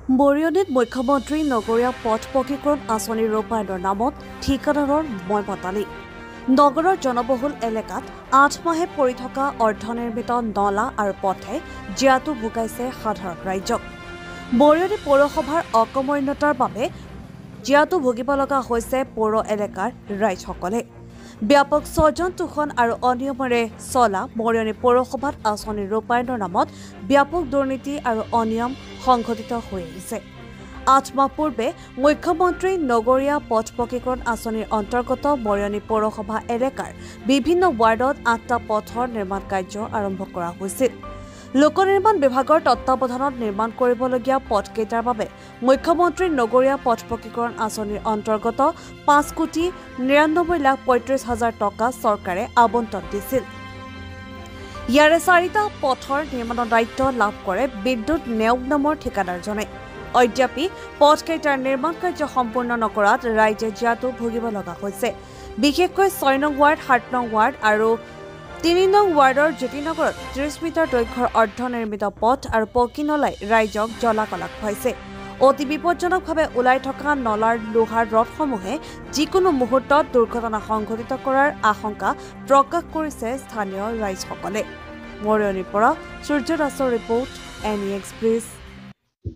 মৰিয়নিত মুখ্যমন্ত্ৰী নগৰীয়া পথ পকীকৰণ আঁচনিৰ ৰূপায়ণৰ নামত ঠিকাদাৰৰ মইমতালি। নগৰৰ জনবহুল এলেকাত ৮ মাহে পৰি থকা অৰ্ধনিৰ্মিত নলা আৰু পথে জীয়াতু ভুগাইছে সাধাৰণ ৰাইজক। মৰিয়নি পৌৰসভাৰ অকৰ্মণ্যতাৰ বাবে জীয়াতু ভুগিব লগা হৈছে পৌৰ এলেকাৰ ৰাইজসকলে। ব্যাপক স্বজন তোষণ আৰু অনিয়মেৰে চলা মৰিয়নি পৌৰসভাত আঁচনিৰ ৰূপায়ণৰ নামত ব্যাপক দুৰ্নীতি আৰু অনিয়ম সংঘটিত হৈ আহিছে। ৮ মাহ পূৰ্বে মুখ্যমন্ত্ৰী নগৰীয়া পথ পকীকৰণ আঁচনিৰ অন্তৰ্গত মৰিয়নি পৌৰসভা এলেকাৰ বিভিন্ন ৱাৰ্ডত ৮টা পথৰ নিৰ্মাণ কাৰ্য আৰম্ভ কৰা হৈছিল। লোক নিৰ্মাণ বিভাগৰ তত্বাৱধানত নিৰ্মাণ কৰিবলগীয়া পথকেইটাৰ বাবে মুখ্যমন্ত্ৰী নগৰীয়া পথ পকীকৰণ আঁচনিৰ অন্তৰ্গত ৫,৯৯,৩৫,০০০ টকা চৰকাৰে আবণ্টন দিছিল। ইয়াৰে ৪টা পথৰ নিৰ্মাণৰ দায়িত্ব লাভ কৰে বিদ্যুৎ নেওগ নামৰ ঠিকাদাৰজনে। অদ্যাপি পথকেইটাৰ নিৰ্মাণ কাৰ্য সম্পূৰ্ণ নকৰাত ৰাইজে জীয়াতু ভুগিব লগা হৈছে। বিশেষকৈ ৬ নং ৱাৰ্ড, ৭ নং ৱাৰ্ড আৰু ৩ নং ৱাৰ্ডৰ জ্যোতিনগৰত ৩০ মিটাৰ দৈৰ্ঘ্যৰ অৰ্ধনিৰ্মিত পথ আৰু পকী নলাই ৰাইজক জ্বলা-কলা খুৱাইছে। অতি বিপজ্জনকভাৱে ওলাই থকা নলাৰ লোহাৰ ৰডসমূহে যিকোনো মুহূৰ্তত দুৰ্ঘটনা সংঘটিত কৰাৰ আশংকা প্ৰকাশ কৰিছে স্থানীয় ৰাইজসকলে। মৰিয়নিৰ পৰা সূৰ্য দাসৰ ৰিপৰ্ট, এন ই এক্সপ্ৰেছ।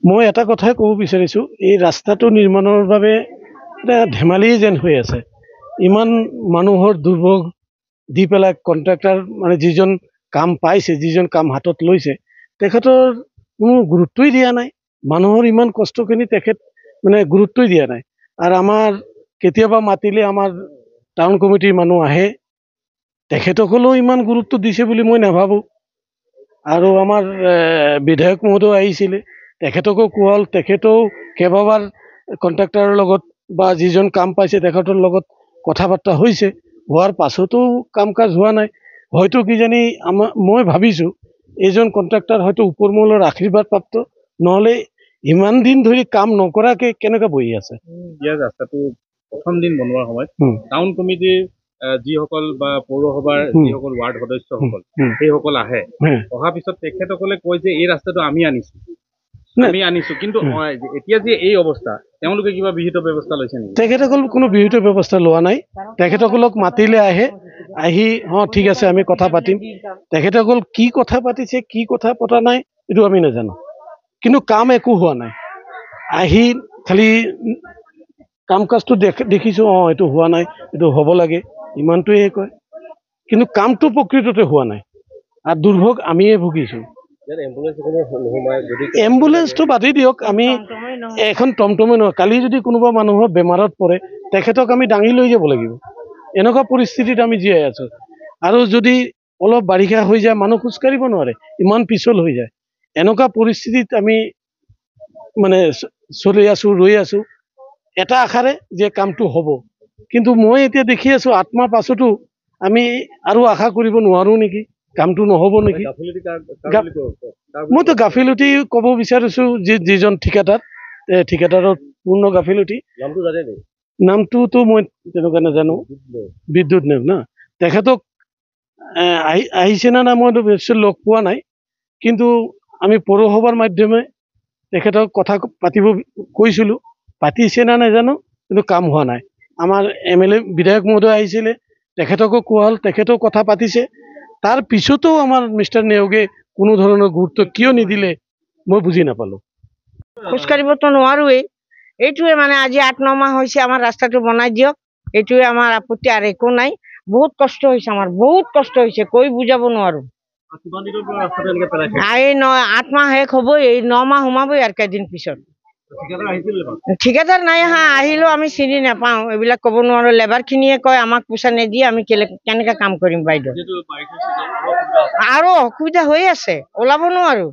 মই এটা কথাই ক'ব বিচাৰিছোঁ, এই ৰাস্তাটো নিৰ্মাণৰ বাবে এটা ধেমালি যেন হৈ আছে। ইমান মানুহৰ দুৰ্ভোগ দি পেলাই কণ্ট্ৰাক্টাৰ মানে যিজন কাম পাইছে, যিজন কাম হাতত লৈছে, তেখেতৰ কোনো গুৰুত্বই দিয়া নাই। মানুহৰ ইমান কষ্টখিনি তেখেত মানে গুৰুত্বই দিয়া নাই। আৰু আমাৰ কেতিয়াবা মাতিলে আমাৰ টাউন কমিটিৰ মানুহ আহে, তেখেতসকলেও ইমান গুৰুত্ব দিছে বুলি মই নাভাবোঁ। আৰু আমাৰ বিধায়ক মহোদয় আহিছিলে, তেখেতকো কোৱা হ'ল, তেখেতেও কেইবাবাৰ কণ্ট্ৰাক্টাৰৰ লগত বা যিজন কাম পাইছে তেখেতৰ লগত কথা বাৰ্তা হৈছে, হোৱাৰ পাছতো কাম কাজ হোৱা নাই। হয়তো কিজানি আমাৰ, মই ভাবিছোঁ এইজন কণ্ট্ৰাক্টাৰ হয়তো ওপৰ মহলৰ আশীৰ্বাদ প্ৰাপ্ত, নহ'লে ইমান দিন ধৰি কাম নকৰাকে কেনেকৈ বহি আছে। ইয়াৰ ৰাস্তাটো প্ৰথম দিন বনোৱাৰ সময়ত টাউন কমিটিৰ যিসকল বা পৌৰসভাৰ যিসকল ৱাৰ্ড সদস্যসকল, সেইসকল আহে। অহাৰ পিছত তেখেতসকলে কয় যে এই ৰাস্তাটো আমি আনিছোঁ, আমি আনিছোঁ। কিন্তু এতিয়া যে এই অৱস্থা, তেওঁলোকে কিবা বিহিত ব্যৱস্থা লৈছে নেকি? তেখেতসকল কোনো বিহিত ব্যৱস্থা লোৱা নাই। তেখেতসকলক মাতিলে আহে, আহি অঁ ঠিক আছে আমি কথা পাতিম। তেখেতসকল কি কথা পাতিছে কি কথা পতা নাই এইটো আমি নাজানো, কিন্তু কাম একো হোৱা নাই। আহি খালি কাম কাজটো দেখিছোঁ, অঁ এইটো হোৱা নাই, এইটো হ'ব লাগে, ইমানটোৱে কয়, কিন্তু কামটো প্ৰকৃততে হোৱা নাই। আৰু দুৰ্ভোগ আমিয়ে ভুগিছোঁ। এম্বুলেঞ্চটো বাদেই দিয়ক, আমি এখন টমটমে নহয়, কালি যদি কোনোবা মানুহৰ বেমাৰত পৰে তেখেতক আমি দাঙি লৈ যাব লাগিব। এনেকুৱা পৰিস্থিতিত আমি জীয়াই আছোঁ। আৰু যদি অলপ বাৰিষা হৈ যায় মানুহ খোজকাঢ়িব নোৱাৰে, ইমান পিছল হৈ যায়। এনেকুৱা পৰিস্থিতিত আমি মানে চলি আছোঁ, ৰৈ আছোঁ এটা আশাৰে যে কামটো হ'ব। কিন্তু মই এতিয়া দেখি আছোঁ ৮ মাহ পাছতো আমি আৰু আশা কৰিব নোৱাৰোঁ নেকি, কামটো নহ'ব নেকি। মইতো গাফিলতি ক'ব বিচাৰিছোঁ, যিজন ঠিকাদাৰ, ঠিকাদাৰৰ পূৰ্ণ গাফিলতি। নামটোতো মই তেনেকুৱা নাজানো, বিদ্যুৎ নেওগ না, তেখেতক আহিছে নে নাই মই লগ পোৱা নাই, কিন্তু আমি পৌৰসভাৰ মাধ্যমে তেখেতক কথা পাতিব কৈছিলোঁ, পাতিছে নে নাজানো, কিন্তু কাম হোৱা নাই। আমাৰ এম এল এ বিধায়ক মহোদয় আহিছিলে, তেখেতকো কোৱা হ'ল, তেখেতেও কথা পাতিছে। তাৰ পিছতো আমাৰ মিষ্টাৰ নেওগে কোনো ধৰণৰ গুৰুত্ব কিয় নিদিলে মই বুজি নাপালোঁ। খোজকাঢ়িবতো নোৱাৰোৱেই, এইটোৱে মানে আজি ৮-৯ মাহ হৈছে আমাৰ ৰাস্তাটো বনাই দিয়ক, এইটোৱে আমাৰ আপত্তি, আৰু একো নাই। বহুত কষ্ট হৈছে আমাৰ, বহুত কষ্ট হৈছে, কৈ বুজাব নোৱাৰোঁ। এই ৮ মাহ শেষ হ'বই, এই ৯ মাহ সোমাবই আৰু কেইদিন পিছত। ঠিকাদাৰ নাই অহা, আহিলেও আমি চিনি নাপাওঁ, এইবিলাক ক'ব নোৱাৰোঁ। লেবাৰখিনিয়ে কয় আমাক পইচা নিদিয়ে, আমি কেনেকৈ কাম কৰিম বাইদেউ। আৰু অসুবিধা হৈ আছে, ওলাব নোৱাৰোঁ।